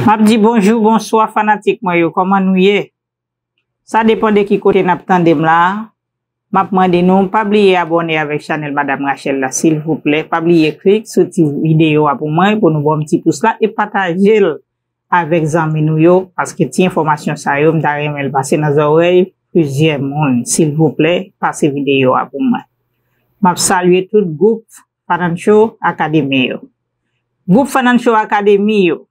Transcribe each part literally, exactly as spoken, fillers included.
M ap di bonjou, bonswa fanatik mwen yo, kòman nou ye? Sa depann de ki kote n ap tande m la. M ap mande nou pa bliye abòne avèk chanèl Madam Rachel la silvouplè. Pa bliye klik sou ti videyo a pou mwen pou nou ban m ti pous la e pataje l avèk zanmi nou yo, paske ti enfòmasyon sa yo m ta renmen l pase nan zòrèy plizyè moun. Silvouplè, pase videyo a pou mwen. M ap salye tout gwoup Fanancho Academy yo. Gwoup Fanancho Academy yo,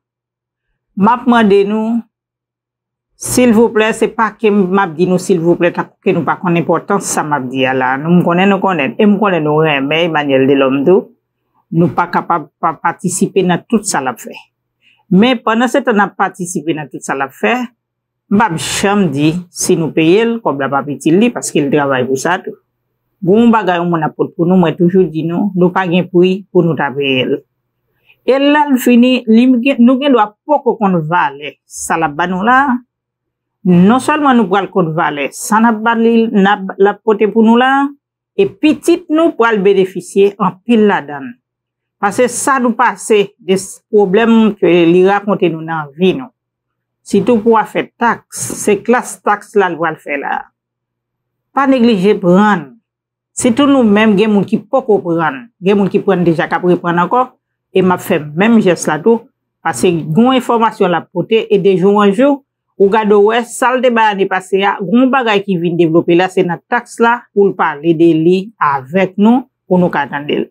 m ap mande nou, silvouplè, se pa ke m ap di nou silvouplè tankou ke nou pa konn enpòtans sa m ap di a la. Nou, m konnen nou konnen, e m konnen nou renmen Emmanuel Delhomme tou. Nou pa kapab pa patisipe nan tout sa l ap fè. Men pandan se tan n ap patisipe nan tout sa l ap fè, m p ap janm di si nou peye l, kòb la p ap itil li, paske l travay pou sa tou. Gon bagay yon moun ap pot pou nou, mwen toujou di nou, nou pa gen pri pou nou ta peye l. E lè l fini, li gen, nou gen dwa poko konn valè sa l ap ba nou la. Non sèlman nou pral konn valè sa n ap ba li, n ap, l ap pote pou nou la, e pitit nou pral benefisye anpil ladan l. Paske sa nou pase, de s-, pwoblèm ke li rakonte nou nan vi nou. Sitou pou afè taks, se klas taks la l pral fè la. Pa neglije pran l. Sitou nou menm, gen moun ki poko pran, gen moun ki pran deja k ap reprann ankò, e m ap fè menm jès la tou, paske gon enfòmasyon l ap pote, e de jou an jou, ou gade w wè, sa l te bay ane pase a, gon bagay ki vin devlope la, se nan taks la, pou l pale de li avèk nou, pou nou ka tande l.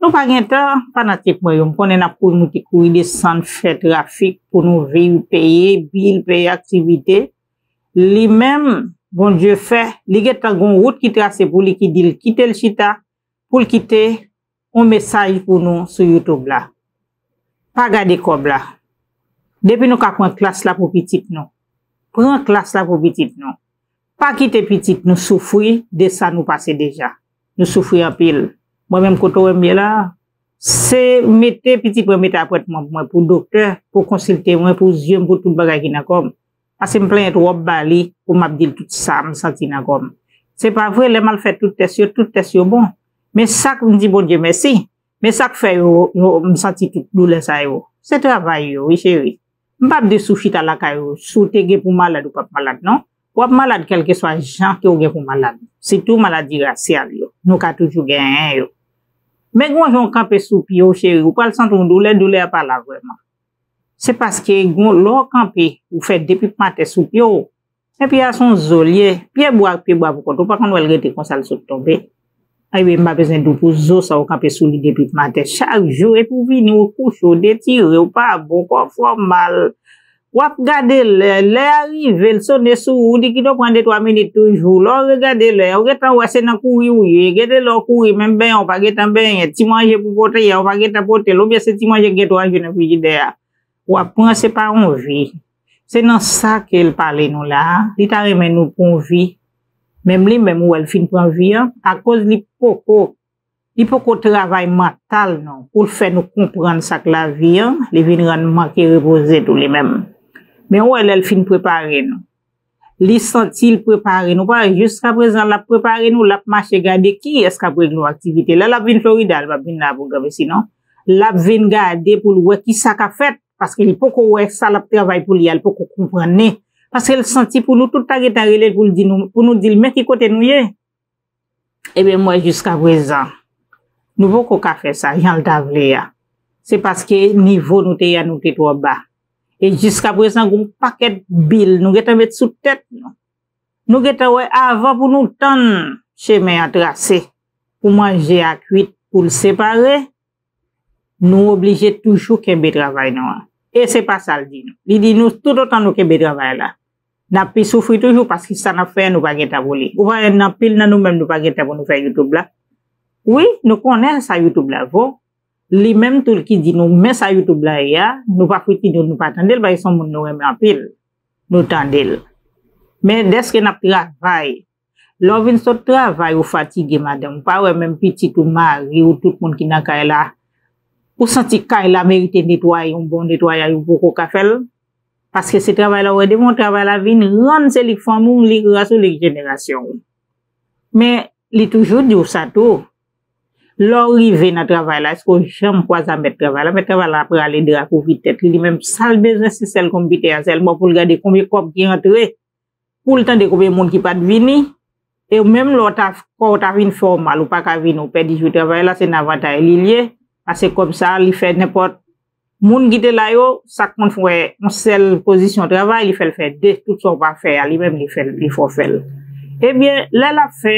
Nou pa gen tan, fanatik mwen yo, m konnen n ap kouri moute, kouri desann, fè trafik pou nou viv, peye bil, peye aktivite. Li menm, Bondye fè, li gentan gon wout ki trase pou li ki di l kite l chita, pou l kite yon mesaj pou nou sou YouTube la. Pa gade kòb la. Depi nou ka pran klas la pou pitit nou, pran klas la pou pitit nou. Pa kite pitit nou soufri de sa nou pase deja. Nou soufri anpil. Mwen menm kote w wè m ye la, se mete pitit mwen mete apwentman pou mwen pou doktè, pou konsilte mwen, pou zye m, pou tout bagay ki nan kò m. Paske m plenyen twòp ba li pou m ap di l tout sa m santi nan kò m. Se pa vre, lè m al fè tout tès yo, tout tès yo bon. Men sa k, m di Bondye mèsi. Men sa k fè yo, yo, m santi tout doulè sa yo. Se travay yo, wi cheri. M p ap di si w chita lakay ou, si w te gen pou malad, ou p ap malad, non. W ap malad kèlkeswa jan ke w gen pou malad. Sitou maladi rasyal yo. Nou ka toujou genyen yo. Men gon jan w kanpe sou pye w, cheri, ou pral santi yon doulè, doulè a pa la vrèman. Se paske gon, lè w kanpe, ou fè de pip maten sou pye w. Men pye a se yon zo l ye. Pyebwa ak pyebwa pou kont ou, pa konn wè l rete konsa l sot tonbe. Ebyen, m pa bezwen di w pou zo sa w kanpe sou li de pip maten chak jou, epi w vini, w kouche, w detire, w pa bon, kò w fè w mal. W ap gade lè, lè a rive, l sone sou ou, li kite w pran de twa minit toujou. Lè w regade lè a, w gentan wè se nan kouri w ye. Gen de lè w kouri, menm benyen w pa gentan benyen, ti manje pou pote a, w pa gentan pote l, oubyen se ti manje k gen twa jou nan frijidè a. W ap pran, se pa yon vi. Se nan sa ke l pale nou la a. Li ta renmen nou pou yon vi. Menm li menm, ou wè l fin pran vi an, akoz li poko, li poko travay mantal nou pou l fè nou konprann sa k lavi an, li vin rann manke repoze tou li menm. Men ou wè lè l fin prepare nou. Li santi l prepare nou. Pa jiskaprezan l ap prepare nou, l ap mache gade kiyès k ap regle yon aktivite. Lè l ap vin Florida, l p ap vin la pou granmesi non. L ap vin gade pou l wè kisa k ap fèt, paske li poko wè sa l ap travay pou li a, li poko konprann li. Paske l santi pou nou tout ta gentan rele l pou l di nou, pou nou di l men ki kote nou ye. Ebyen, m wè jiskaprezan, nou poko ka fè sa jan l ta vle a. Se paske nivo nou te ye a, nou te twò ba. E jiskaprezan, gon pakèt bil nou gentan met sou tèt nou. Nou gentan wè avan pou nou tann chemen an trase, pou manje a kwit, pou l separe, nou oblije toujou kenbe travay nou an. E se pa sa l di nou. Li di nou, toutotan nou kenbe travay la, n ap pi soufri toujou paske sa n ap fè a, nou pa gen tan pou li. Ou pa wè, anpil nan nou menm, nou pa gen tan pou nou fè YouTube la. Wi, nou konnen sa YouTube la vo. Li menm tou l ki di nou, men sa YouTube la ye a, nou pa fouti di nou pa tande l, paske se yon moun nou renmen anpil. Nou tande l. Men dèske n ap travay, lè w vin sot travay, ou fatige, madanm, ou pa wè menm pitit ou, mari ou, tout moun ki nan kay la, ou santi kay la merite netwaye, yon bon netwayaj, ou poko ka fè l. Paske se travay la, ou wè, depi yon travay la vin rann, se li k fanmi w, li k ras ou, li k jenerasyon w. Men, li toujou di w sa tou. Lè w rive nan travay la, èske w janm kwaze a mèt travay la? Mèt travay la ap rale dra kouvri tèt li, li menm sa l bezwen se sèl konpitè a sèlman pou l gade konbyen kòb ki antre, pou l tande konbyen moun ki pa t vini. E menm lè w ta, kò w ta vin fè w mal, ou pa ka vini, ou pèdi jou travay la, se nan avantay li l ye, paske kòb sa a, li fè nenpòt moun ki te la yo, sa k konn fè yon sèl pozisyon travay, li fè l fè de, tout sa w pa fè a, li menm li fè l, li fè w fè l. Ebyen, lè l ap fè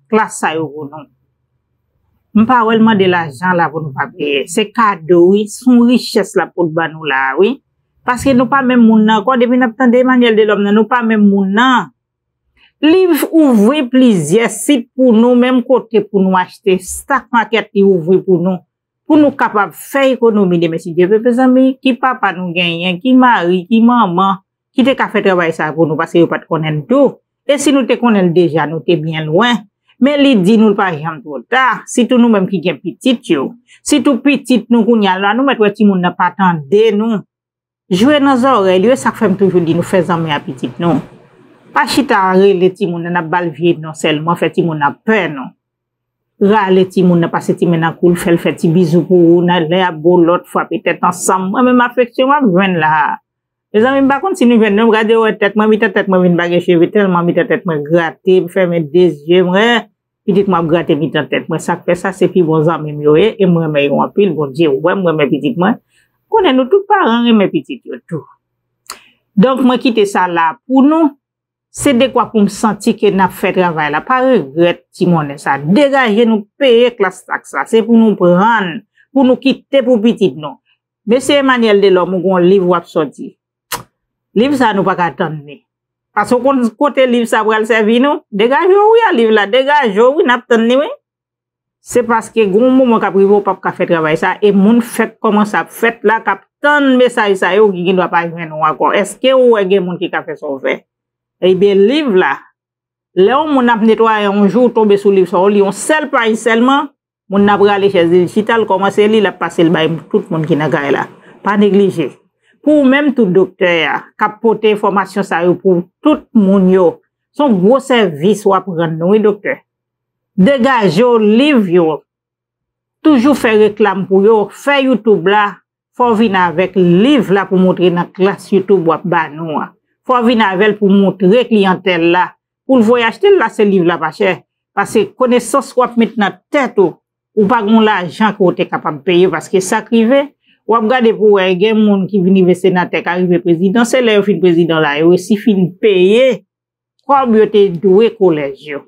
klas sa yo pou nou, m pa wè l mande lajan la pou nou pa peye. Se kado, wi, se yon richès l ap pot ban nou la a, wi. Paske nou pa menm moun nan ankò, depi n ap tande Emmanuel Delorme nan, nou pa menm moun nan. Li ouvri plizyè sit pou nou, menm kote pou nou achte, stock market li ouvri pou nou, pou nou kapab fè ekonomi demen si Dye vle, mezanmi, ki papa nou genyen, ki mari, ki manman, ki te ka fè travay sa a pou nou, paske yo pa t konnen l tou. E si nou te konnen l deja, nou te byen lwen. Men li di nou l pa janm twò ta, sitou nou menm ki gen pitit yo. Sitou pitit nou kounye a la, nou mèt wè timoun nan pa tande nou. Jwe nan zòrèy li, e sa k fè m toujou di nou fè zanmi a pitit nou. Pa chita rele timoun nan, n ap ba l vye non sèlman, fè timoun nan pè nou. Rale timoun nan, pase ti men nan kou l, fè l fè ti bizou pou ou, nan lè y ap bo lòt, frape tèt ansanm. Mwen menm afeksyon m ap jwenn la a. Mezanmi, m pa konn si nou jwenn non, m gade wè tèt mwen, mitan tèt mwen vin pa gen cheve, tèlman mitan tèt mwen grate, m fèmen de zye m, wè pitit mwen ap grate mitan tèt mwen. Sa k fè sa, se pi bon zanmi m yo ye, e m renmen yo anpil. Bondye wè m renmen pitit mwen. Konnen nou tout paran renmen pitit yo tou. Donk, mwen kite sa la pou nou. Se dekwa pou m santi ke n ap fè travay la. Pa regrèt ti monnen sa. Degaje nou peye klas taks la. Se pou nou pran l, pou nou kite pou pitit nou. Mesye Emmanuel Delorme, ou gon liv w ap sòti. Liv sa nou pa ka tann li. Paske w konn kote liv sa pral sèvi nou? Degaje w wi a liv la, degaje w wi, n ap tann li wi. Se paske gon moman k ap rive w p ap ka fè travay sa, e moun fèk kòmanse ap fèt la k ap tann mesaj sa yo ki gendwa pa jwenn ou ankò. Èske ou wè gen moun ki ka fè sa w fè? Ebyen, liv la, lè yon moun ap netwaye yon jou, w tonbe sou liv sa, w li yon sèl paj sèlman, moun nan prale chèz li, li chita, l kòmanse li, l ap pase l bay tout moun ki nan kay la. Pa neglije. Pou ou menm tou doktè a, k ap pote enfòmasyon sa yo pou tout moun yo, se yon gwo sèvis w ap rann nou wi doktè. Degaje w liv yo. Toujou fè reklam pou yo, fè YouTube la, fò w vin avèk liv la pou montre nan klas YouTube w ap ba nou an. Fò w vin avè l pou montre kliyantèl la. Pou l voye achte l la, se liv la pa chè. Paske konesans w ap met nan tèt ou, ou pa gen lajan ke w te kapab peye, paske sa k rive, w ap gade pou w wè gen moun ki vin rive senatè, ka rive prezidan, se lè yo fin prezidan la, yo resi fin peye kòb yo te dwe kolèj yo.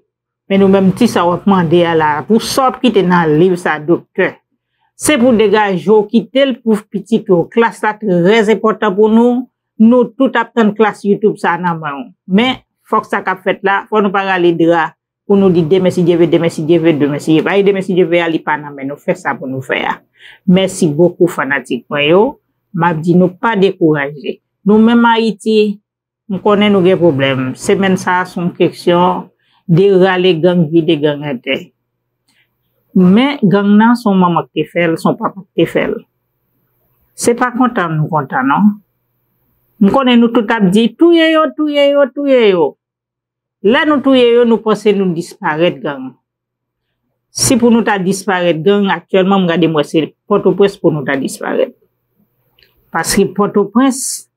Men nou menm ti sa w ap mande a la, pou sa w ap kite nan liv sa, doktè. Se pou degaje w kite l pou pitit ou. Klas la trè enpòtan pou nou. Nou tout ap tann klas YouTube sa nan men w. Men, fòk sa k ap fèt la, fò nou pa rale dra pou nou di demen si Dye vle, demen si Dye vle, demen si Dye vle. Ay, demen si Dye vle a, li pa nan men nou. Fè sa pou nou fè a. Mèsi bokou fanatik mwen yo. M ap di nou pa dekouraje. Nou menm Ayiti, m konnen nou gen pwoblèm. Semèn sa a se yon keksyon de rale gang, vide gang atè. Men gang nan se yon manman ki te fè l, se yon papa ki te fè l. Se pa kontan nou kontan non. M konnen nou tout ap di, touye yo, touye yo, touye yo. Lè nou touye yo, nou panse nou disparèt gang. Si pou nou ta disparèt gang, aktyèlman, m gade m wè se Pòtoprens pou nou ta disparèt. Paske Pòtoprens,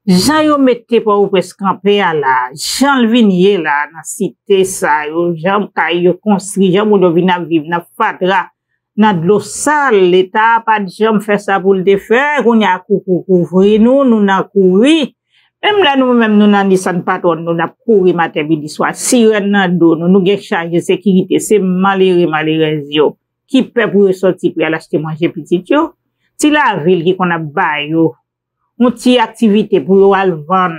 jan yo mete Pòtoprens kanpe a la, jan l vin ye la, nan site sa yo, jan kay yo konstwi, jan moun yo vin ap viv nan fatra, nan dlo sal, Leta a pa t janm fè sa pou l te fè, kounye a koukou kouvri nou, nou nan kouri. Menm lè nou menm nou nan Nissan Patrón, nou n ap kouri maten, midi, swa, sirèn nan do nou, nou gen chaje sekirite, se malere, malerèz yo ki pè pou yo sòti pou y al achte manje pitit yo. Ti lavil ki konn ap ba yo yon ti aktivite pou yo al vann.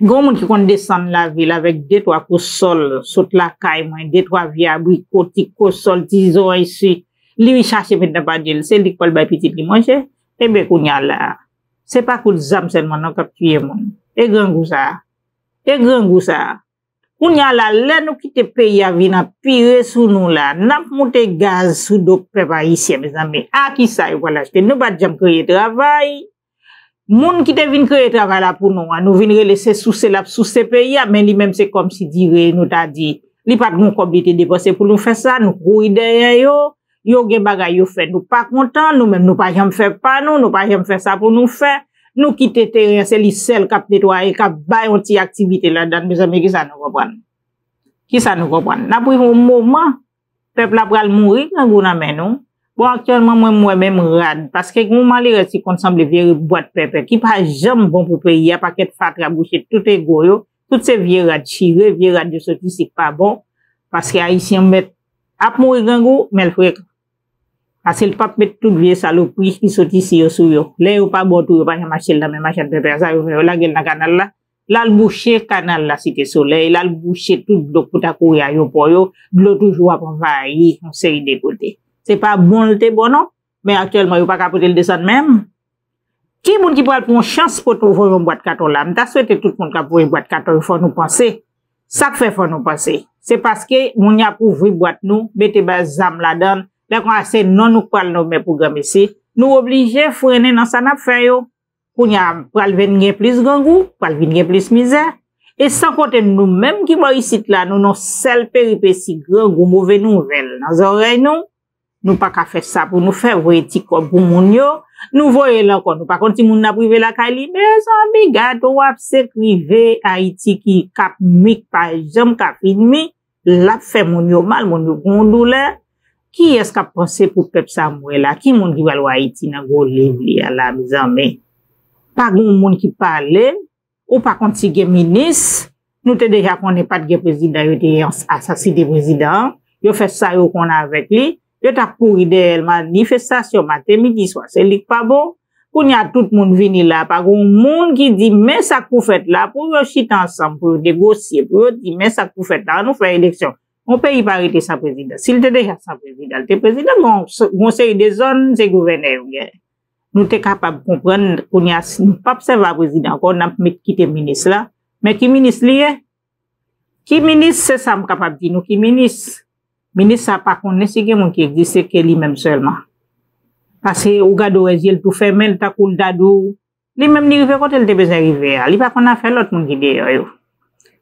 Gen moun ki konn desann lavil avèk de twa kosòl, sot lakay mwen, de twa vye abriko, ti kosòl, ti zoranj si, li chache met nan panye l, se li k pral bay pitit li manje. Ebyen kounye a la, se pa kout zam sèlman non k ap tiye moun. E grangou sa a. E grangou sa a. Kounye a la, lè nou kite peyi a vin anpire sou nou la, n ap moute gaz sou do pèp ayisyen, mezanmi. A kisa yo pral achte? Nou pa t janm kreye travay. Moun ki te vin kreye travay la pou nou an, nou vin rele se souse l ap souse peyi a, men li menm se kòmsi dire nou ta di, Li pa t gon kòb li te depanse pou nou fè sa, nou kouri dèyè yo. Yo gen bagay yo fè, nou pa kontan, nou menm nou pa janm fè pa nou, nou pa janm fè sa pou nou fè. Nou kite teren an, se li sèl k ap netwaye, k ap bay yon ti aktivite ladan. Mezanmi, kisa nou konprann? Kisa nou konprann? N ap rive yon moman, pèp la pral mouri grangou nan men nou. Bon, aktyèlman, mwen, m wè menm rad, paske gen yon malerèz ki konn sanble vye bwat pèpè, ki pa janm bon pou peyi a, pakèt fatra bouche tout ego yo, tout se vye rad chire, vye rad yo soti, si k pa bon, paske Ayisyen mèt ap mouri grangou, men l frekan. Paske l p ap met tout vye salopri ki soti isi yo sou yo. Lè yo pa bon tou, yo pa janm achte l nan men machann pèpè a, sa yo fè, yo lage l nan kanal la. L al bouche kanal la Site Solèy, l al bouche tout dlo k pou ta kouri ayewopò yo, dlo toujou ap anvayi yon seri de kote. Se pa bon l te bon non, men aktyèlman yo pa ka pote l desann menm. Ki moun ki pral pran yon chans pou voye yon bwat katon la? M ta swete tout moun k ap voye bwat katon yo, fò nou panse. Sa k fè fò nou panse? Se paske moun y ap ouvri bwat nou, mete bay zam ladan l, lè konsa se non nou k pral nonmen pou granmesi. Nou oblije frennen nan sa n ap fè yo. Kounye a, pral vin gen plis grangou, pral vin gen plis mizè. E san konte nou menm ki bò isit la, nou nan sèl peripesi, grangou, move nouvèl nan zòrèy nou. Nou pa ka fè sa pou nou fè, voye ti kòb pou moun yo. Nou voye l ankò, nou pa konn si moun nan ap rive lakay li. Mezanmi, gade w ap sekrive Ayiti ki k ap mi, k pa janm ka fin mi. L ap fè moun yo mal, moun yo gon doulè. Kiyès k ap panse pou pèp sa m wè la? Ki moun ki pral wè Ayiti nan gwo liv li a la, mezanmi? Pa gon moun ki pale, ou pa konn si gen minis. Nou te deja konnen pa t gen prezidan, yo te ans- asasine prezidan an. Yo fè sa yo konn avèk li. Yo t ap kouri dèyè l, manifestasyon maten, midi, swa, se li k pa bon. Kounye a, tout moun vini la, pa gen yon moun ki di, men sa k pou fèt la, pou yo chita ansanm, pou yo negosye, pou yo di, men sa k pou fèt la, an nou fè eleksyon. Yon peyi pa rete san prezidan. Si l te deja san prezidan, l te prezidan, gon, gon seri de zòn, se gouvènè yo genyen. Nou te kapab konprann, kounye a, si nou p ap sèvi a prezidan ankò, n ap met kite minis la. Men ki minis li ye? Ki minis? Se sa m kapab di nou, ki minis? Minis sa pa konnen si gen moun ki egziste ke li menm sèlman. Paske ou gade w wè zye l tou fèmen, l tankou l ta di w, li menm li rive kote l te bezwen rive a. Li pa konn afè lòt moun ki deyò yo.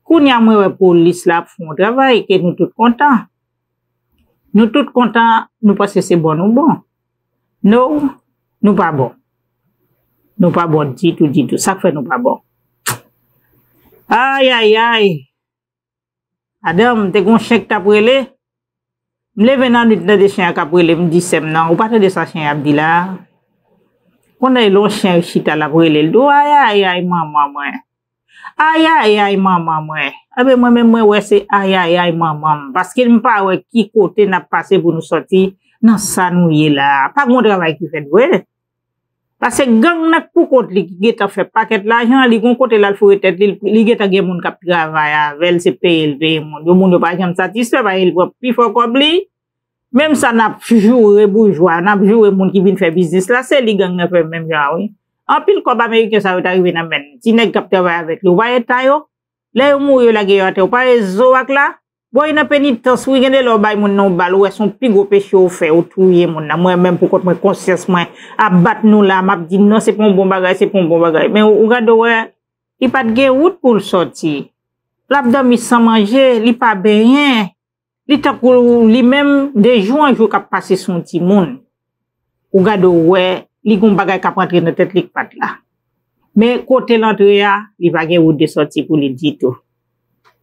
Kounye a mwen wè polis la ap fè yon travay ke nou tout kontan. Nou tout kontan, nou panse se bon nou bon. No, nou pa bon. Nou pa bon ditou, ditou. Sa k fè nou pa bon? Ay, ay, ay. Madanm, te gon chen k t ap rele. M leve nan nwit, m tande chen an k ap rele, m di sè m nan, ou pa tande sa chen an ap di la a? Konnen lè yon chen chita l ap rele, l di w, ay, ay, ay, manman mwen. Ay, ay, ay, manman mwen. Enben, mwen menm, mwen wè se ay, ay, ay, manman m. Paske m pa wè ki kote n ap pase pou nou sòti nan sa nou ye la a. Pa gon travay ki fèt vre. Paske gang nan k pou kont li ki gentan fè pakèt lajan, li gon kote l al foure tèt li, li gentan gen moun k ap travay avè l, se peye l peye moun yo. Moun yo pa janm satisfè, paske l pran pi fò kòb li. Menm sa n ap joure boujwa, n ap joure moun ki vin fè biznis la, se li gang nan fè menm jan wi. Anpil kòb ameriken sa yo ta rive nan men n. Ti nèg k ap travay avèk li, ou pa wè eta yo? Lè yo mouri, yo lage yo atè, ou pa wè zo ak la? Bon, e nan penitans, wi, gen de lè w bay moun nan yon bal, ou wè se yon pi gwo peche ou fè, ou touye moun nan. Mwen menm, pou kont mwen, konsyans mwen ap bat nou la, m ap di, non, se pa yon bon bagay, se pa yon bon bagay. Men ou, ou gade, ou wè, li pa t gen wout pou l sòti. L ap dòmi san manje, li pa benyen. Li tankou li menm, de jou an jou, k ap pase sou yon timoun. Ou gade w wè, li gon bagay k ap rantre nan tèt li k pa t la. Men kote l antre a, li pa gen wout de sòti pou li ditou.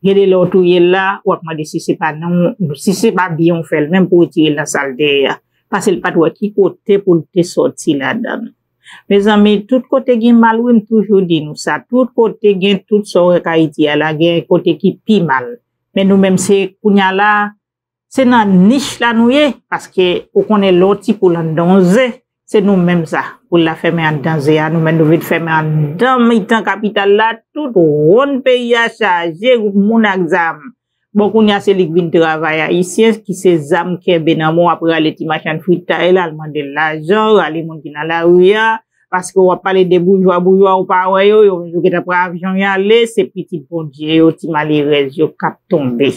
Gen de lè w touye l la, w ap mande si se pa nan, si se pa byen w fè l menm pou retire l nan sa l te ye a. Paske l pa t wè ki kote pou l te sòti ladan l. Mezanmi, tout kote gen mal, wi, m toujou di nou sa. Tout kote gen tout sa w wè k Ayiti a la, gen kote ki pi mal. Men nou menm, se kounye a la, se nan nich la nou ye, paske ou konnen lè w ti poul anndan yon ze, se nou menm sa. Poul la fèmen anndan ze a, nou menm nou vin fèmen anndan mitan kapital la, tout wonn peyi a chaje moun ak zam. Bon, kounye a se li k vin travay ayisyen, ki se zam kenbe nan men w, ap rale ti machann fritay la, al mande l lajan, rale moun ki nan lari a, paske w ap pale de boujwa, boujwa ou pa wè yo, yo menm yo gentan pran avyon y ale, se pitit Bondye yo, ti malerèz yo k ap tonbe.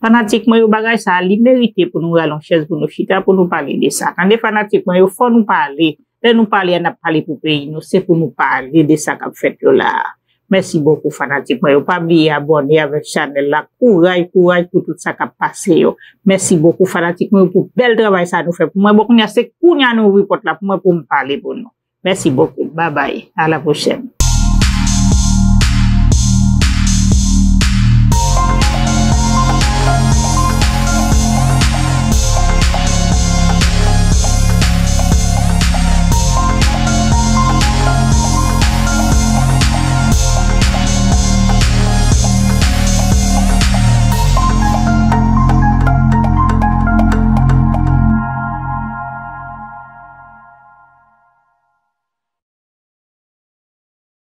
Fanatik mwen yo, bagay sa a, li merite pou nou rale yon chèz pou nou chita, pou nou pale de sa. Tande fanatik mwen yo, fò nou pale. Lè nou pale a, n ap pale pou peyi nou, se pou nou pale de sa k ap fèt yo la a. Mèsi bokou fanatik mwen yo. Pa bliye abòne avèk chanèl la. Kouraj, kouraj pou tout sa k ap pase yo. Mèsi bokou fanatik mwen yo pou bèl travay sa nou fè pou mwen. Bon, kounye a se kounye a nou ouvri pòt la pou mwen pou m pale pou nou. Mèsi bokou. Babay. A la pwochèn.